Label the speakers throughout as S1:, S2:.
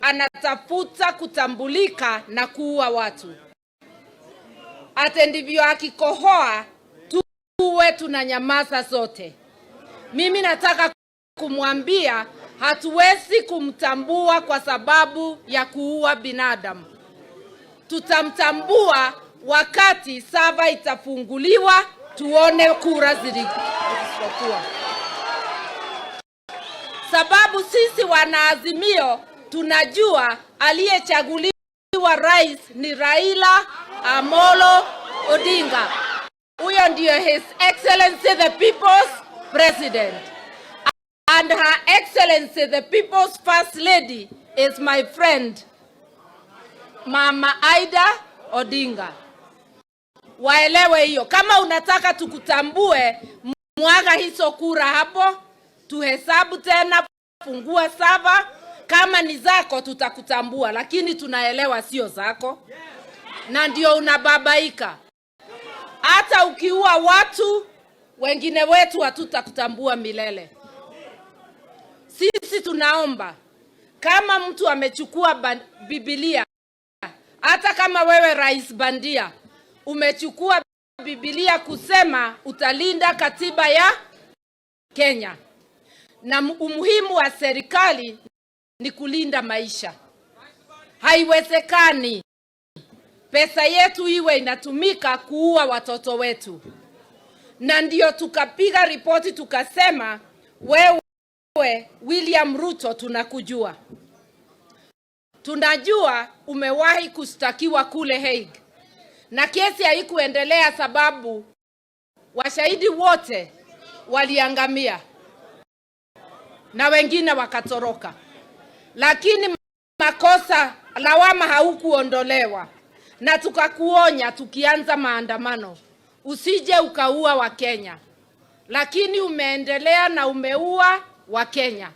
S1: Anatafuta kutambulika na kuua watu. Ate ndivyo akikohoa tuwe tunanyamaza zote. Mimi nataka kumwambia hatuwezi kumtambua kwa sababu ya kuua binadamu. Tutamtambua wakati server itafunguliwa, tuone kura zilizokuwa. Sababu sisi wanaazimio tunajua aliyechaguliwa rais ni Raila Amolo Odinga. Huyo ndio His Excellency the People's President. And Her Excellency the People's First Lady is my friend Mama Ida Odinga. Waelewe hiyo. Kama unataka tukutambue, mwaga hizo kura hapo, tuhesabu tena, fungua server. Kama ni zako tutakutambua, lakini tunaelewa sio zako, na ndio unababaika. Hata ukiua watu wengine wetu hatutakutambua milele. Sisi tunaomba kama mtu amechukua Biblia, hata kama wewe rais bandia umechukua Biblia kusema utalinda katiba ya Kenya, na umuhimu wa serikali ni kulinda maisha. Haiwezekani pesa yetu iwe inatumika kuua watoto wetu, na ndio tukapiga ripoti tukasema, wewe William Ruto, tunakujua, tunajua umewahi kushtakiwa kule Hague na kesi haikuendelea sababu washahidi wote waliangamia na wengine wakatoroka, lakini makosa lawama haukuondolewa, na tukakuonya tukianza maandamano usije ukaua Wakenya, lakini umeendelea na umeua Wakenya.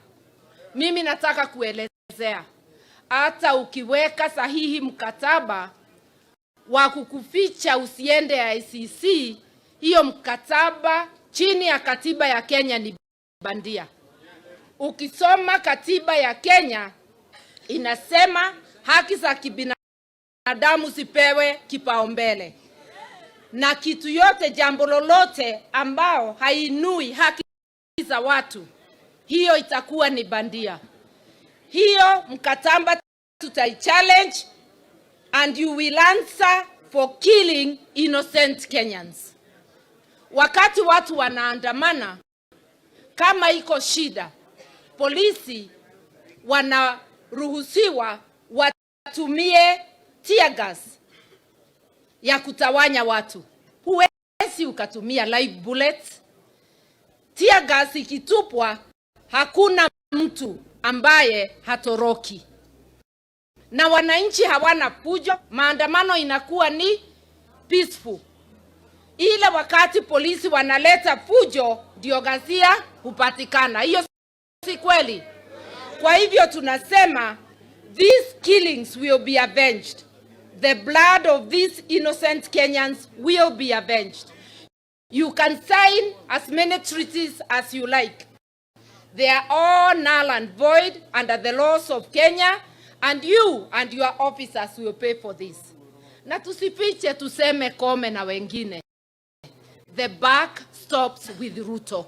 S1: Mimi nataka kuelezea, hata ukiweka sahihi mkataba wa kukuficha usiende ICC, hiyo mkataba chini ya katiba ya Kenya ni bandia. Ukisoma katiba ya Kenya inasema haki za kibinadamu zipewe kipaumbele, na kitu yote, jambo lolote ambao hainui haki za watu, hiyo itakuwa ni bandia. Hiyo mkataba tutaichallenge and you will answer for killing innocent Kenyans. Wakati watu wanaandamana, kama iko shida, polisi wanaruhusiwa watumie tear gas ya kutawanya watu. Huwezi ukatumia live bullets. Tear gas ikitupwa, hakuna mtu ambaye hatoroki, na wananchi hawana fujo. Maandamano inakuwa ni peaceful. Ile wakati polisi wanaleta fujo ndio ghasia hupatikana. Hiyo si kweli? Kwa hivyo tunasema these killings will be avenged. The blood of these innocent Kenyans will be avenged. You can sign as many treaties as you like. They are all null and void under the laws of Kenya, and you and your officers will pay for this. Na tusifiche tuseme Koome na wengine. The buck stops with Ruto.